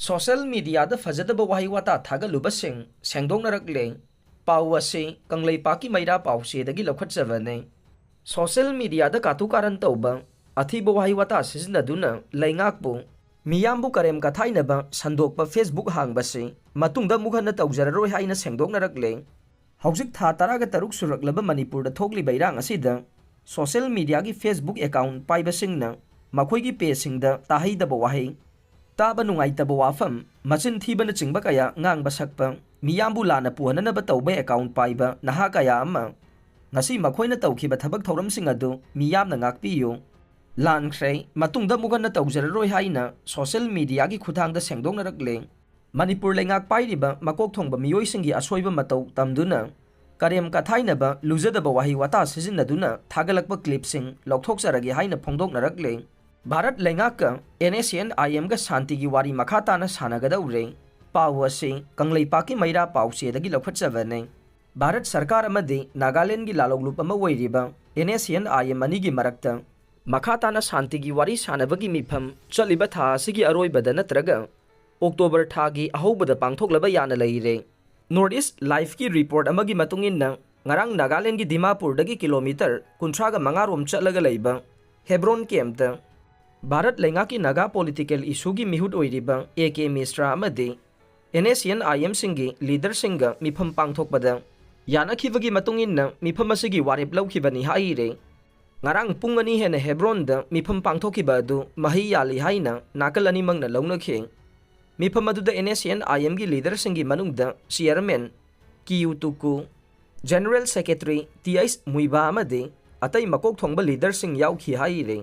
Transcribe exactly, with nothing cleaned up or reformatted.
Social ꯃꯤꯗꯤꯌꯥꯗ ꯐꯖꯗꯕ ꯋꯥꯍꯩ ꯋꯥꯇꯥ ꯊꯥꯒꯠꯂꯨꯕꯁꯤꯡ ꯁꯦꯡꯗꯣꯛꯅꯔꯛꯂꯦ꯫ ꯄꯥꯎ ꯑꯁꯤ ꯀꯪꯂꯩꯄꯥꯛꯀꯤ ꯃꯩꯔꯥ ꯄꯥꯎꯆꯦꯗꯒꯤ ꯂꯧꯈꯠꯆꯕꯅꯤ꯫ ꯁꯣꯁꯤꯌꯦꯜ ꯃꯤꯗꯤꯌꯥꯗ ꯀꯥꯇꯨ ꯀꯥꯔꯟ ꯇꯧꯕ, ꯑꯊꯤꯕ ꯋꯥꯍꯩ ꯋꯥꯇꯥ ꯁꯤꯖꯤꯟꯅꯗꯨꯅ ꯂꯩꯉꯥꯛꯄꯨ, ꯃꯤꯌꯥꯝꯕꯨ ꯀꯔꯦꯝ ꯀꯊꯥꯏꯅꯕ ꯁꯟꯗꯣꯛꯄ Facebook ꯍꯥꯡꯕꯁꯤ ꯃꯇꯨꯡꯗ ꯑꯃꯨꯛ ꯍꯟꯅ ꯇꯧꯖꯔꯔꯣꯏ ꯍꯥꯏꯅ ꯁꯦꯡꯗꯣꯛꯅꯔꯛꯂꯦ꯫ ꯍꯧꯖꯤꯛ ꯊꯥ ꯇꯔꯥꯒ ꯇꯔꯨꯛ ꯁꯨꯔꯛꯂꯕ ꯃꯅꯤꯄꯨꯔꯗ ꯊꯣꯛꯂꯤꯕ ꯏꯔꯥꯡ ꯑꯁꯤꯗ ꯁꯣꯁꯤꯌꯦꯜ ꯃꯤꯗꯤꯌꯥꯒꯤ Facebook ꯑꯦꯀꯥꯎꯟ ꯄꯥꯏꯕꯁꯤꯡꯅ ꯃꯈꯣꯏꯒꯤ ꯄꯦꯖꯁꯤꯡꯗ ꯇꯥꯍꯩꯗꯕ ꯋꯥꯍꯩ, ꯇꯥꯕ ꯅꯨꯡꯉꯥꯏꯇꯕ ꯋꯥꯐꯝ, ꯃꯆꯤꯟ ꯊꯤꯕꯅꯆꯤꯡꯕ ꯀꯌꯥ ꯉꯥꯡꯕ ꯁꯛꯄ, ꯃꯤꯌꯥꯝꯕꯨ ꯂꯥꯟꯅ ꯄꯨꯍꯟꯅꯅꯕ ꯇꯧꯕ ꯑꯦꯀꯥꯎꯟ ꯄꯥꯏꯕ ꯅꯍꯥ ꯀꯌꯥ ꯑꯃ ꯉꯁꯤ ꯃꯈꯣꯏꯅ ꯇꯧꯈꯤꯕ ꯊꯕꯛ ꯊꯧꯔꯝꯁꯤꯡ ꯑꯗꯨ ꯃꯤꯌꯥꯝꯅ ꯉꯥꯛꯄꯤꯌꯨ꯫ ꯂꯥꯟꯈ꯭ꯔꯦ, ꯃꯇꯨꯡꯗ ꯑꯃꯨꯛ ꯍꯟꯅ ꯇꯧꯖꯔꯔꯣꯏ ꯍꯥꯏꯅ ꯁꯣꯁꯤꯌꯦꯜ ꯃꯤꯗꯤꯌꯥꯒꯤ ꯈꯨꯠꯊꯥꯡꯗ ꯁꯦꯡꯗꯣꯛꯅꯔꯛꯂꯦ꯫ ꯃꯅꯤꯄꯨꯔ ꯂꯩꯉꯥꯛ ꯄꯥꯏꯔꯤꯕ ꯃꯀꯣꯛ ꯊꯣꯡꯕ ꯃꯤꯑꯣꯏꯁꯤꯡꯒꯤ ꯑꯁꯣꯏꯕ ꯃꯇꯧ ꯇꯝꯗꯨꯅ ꯀꯔꯦꯝ ꯀꯊꯥꯏꯅꯕ, ꯂꯨꯖꯗꯕ ꯋꯥꯍꯩ ꯋꯥꯇꯥ ꯁꯤꯖꯤꯟꯅꯗꯨꯅ ꯊꯥꯒꯠꯂꯛꯄ ꯀ꯭ꯂꯤꯞꯁꯤꯡ ꯂꯧꯊꯣꯛꯆꯔꯒꯦ ꯍꯥꯏꯅ ꯐꯣꯡꯗꯣꯛꯅꯔꯛꯂꯦ꯫ ꯚꯥꯔꯠ ꯂꯩꯉꯥꯛꯀ NSCN-IM-ꯒ ꯁꯥꯟꯇꯤꯒꯤ ꯋꯥꯔꯤ ꯃꯈꯥ ꯇꯥꯅ ꯁꯥꯟꯅꯒꯗꯧꯔꯦ꯫ ꯄꯥꯎ ꯑꯁꯤ ꯀꯪꯂꯩꯄꯥꯛꯀꯤ ꯃꯩꯔꯥ ꯄꯥꯎꯆꯦꯗꯒꯤ ꯂꯧꯈꯠꯆꯕꯅꯤ꯫ ꯚꯥꯔꯠ ꯁꯔꯀꯥꯔ ꯑꯃꯗꯤ ꯅꯥꯒꯥꯂꯦꯟꯒꯤ ꯂꯥꯂꯣꯡꯂꯨꯞ ꯑꯃ ꯑꯣꯏꯔꯤꯕ NSCN-IM ꯑꯅꯤꯒꯤ ꯃꯔꯛꯇ ꯃꯈꯥ ꯇꯥꯅ ꯁꯥꯟꯇꯤꯒꯤ ꯋꯥꯔꯤ ꯁꯥꯟꯅꯕꯒꯤ ꯃꯤꯐꯝ ꯆꯠꯂꯤꯕ ꯊꯥ ꯑꯁꯤꯒꯤ ꯑꯔꯣꯏꯕꯗ ꯅꯠꯇ꯭ꯔꯒ ꯑꯣꯛꯇꯣꯕꯔ ꯊꯥꯒꯤ ꯑꯍꯧꯕꯗ ꯄꯥꯡꯊꯣꯛꯂꯕ ꯌꯥꯅ ꯂꯩꯔꯦ꯫ North East Live-ꯀꯤ ꯔꯤꯄꯣꯔꯠ ꯑꯃꯒꯤ ꯃꯇꯨꯡ ꯏꯟꯅ, ꯉꯔꯥꯡ ꯅꯥꯒꯥꯂꯦꯟꯒꯤ ꯗꯤꯃꯥꯄꯨꯔꯗꯒꯤ ꯀꯤꯂꯣꯃꯤꯇꯔ ꯀꯨꯟꯊ꯭ꯔꯥꯒ ꯃꯉꯥ ꯔꯣꯝ ꯆꯠꯂꯒ ꯂꯩꯕ ꯍꯦꯕ꯭ꯔꯣꯟ ꯀꯦꯝꯞꯇ ꯚꯥꯔꯠ ꯂꯩꯉꯥꯛꯀꯤ ꯅꯥꯒꯥ ꯄꯣꯂꯤꯇꯤꯀꯦꯜ ꯏꯁꯨꯒꯤ ꯃꯤꯍꯨꯠ ꯑꯣꯏꯔꯤꯕ A K ꯃꯤꯁ꯭ꯔꯥ ꯑꯃꯗꯤ NSCN-IM-ꯁꯤꯡꯒꯤ ꯂꯤꯗꯔꯁꯤꯡꯒ ꯃꯤꯐꯝ ꯄꯥꯡꯊꯣꯛꯄꯗ ꯌꯥꯅꯈꯤꯕꯒꯤ ꯃꯇꯨꯡ ꯏꯟꯅ ꯃꯤꯐꯝ ꯑꯁꯤꯒꯤ ꯋꯥꯔꯦꯞ ꯂꯧꯈꯤꯕꯅꯤ ꯍꯥꯏꯔꯦ꯫ ꯉꯔꯥꯡ ꯄꯨꯡ ꯑꯅꯤ ꯍꯦꯟꯅ ꯍꯦꯕ꯭ꯔꯣꯟꯗ ꯃꯤꯐꯝ ꯄꯥꯡꯊꯣꯛꯈꯤꯕ ꯑꯗꯨ ꯃꯍꯩ ꯌꯥꯜꯂꯤ ꯍꯥꯏꯅ ꯅꯥꯀꯜ ꯑꯅꯤꯃꯛꯅ ꯂꯧꯅꯈꯤ꯫ ꯃꯤꯐꯝ ꯑꯗꯨꯗ NSCN-IM-ꯒꯤ ꯂꯤꯗꯔꯁꯤꯡꯒꯤ ꯃꯅꯨꯡꯗ ꯆꯤꯌꯔꯃꯦꯟ ꯀꯤꯌꯨ ꯇꯨꯀꯨ, ꯖꯦꯅꯔꯦꯜ ꯁꯦꯀ꯭ꯔꯦꯇꯔꯤ ꯇꯤ ꯑꯩꯆ ꯃꯨꯏꯕꯥ ꯑꯃꯗꯤ ꯑꯇꯩ ꯃꯀꯣꯛ ꯊꯣꯡꯕ ꯂꯤꯗꯔꯁꯤꯡ ꯌꯥꯎꯈꯤ ꯍꯥꯏꯔꯤ꯫